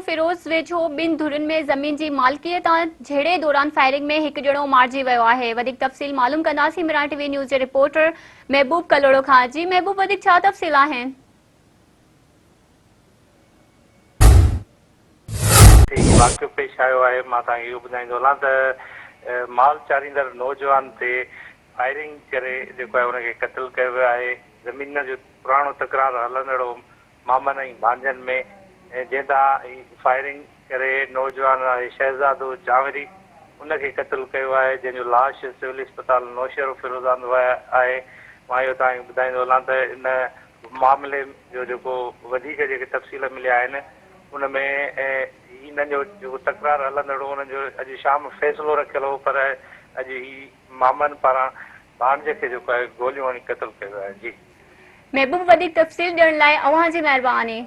فيروز ويجهو ٻن ڌرين ۾ زمين جي مالڪيء تان جهيڙي دوران فائرنگ ۾ هڪ ڄڻو مارجي ويو آهي. وڌيڪ تفصيل معلوم ڪنداسين ميران ٽي وي نيوز جي رپورٽر محبوب ڪلهوڙو کان. جي محبوب وڌيڪ ڇا تفصيل آهن؟ هي واقعو پيش آيو آهي مان توهان کي اهو ٻڌائيندو هلان ته مال چاريندڙ نوجوان تي فائرنگ ڪري جيڪو آهي ان کي قتل ڪيو ويو آهي زمين جو پراڻو تڪرار هلندڙ هو مامن ۽ ڀانجن ۾ جنهن تان هي فائرنگ ڪري نوجوان آهي شهزادو جانوري ان کي قتل ڪيو آهي جنهن جو لاش سول اسپتال نوشهروفيروز آندو آهي مان اهو توهان کي ٻڌائيندو هلان ته ان معاملي جو جيڪو وڌيڪ جيڪي تفصيل مليا آهن ان ۾ هنن جو جيڪو تڪرار هلندڙ هو انهن جو اڄ شام فيصلو رکيل هو پر اڄ هي مامن پاران ڀاڻج کي جيڪو آهي گوليون هڻي قتل ڪيو ويو آهي جي. محبوب وڌيڪ تفصيل ڏيڻ لاء اوهان جي مهرباني.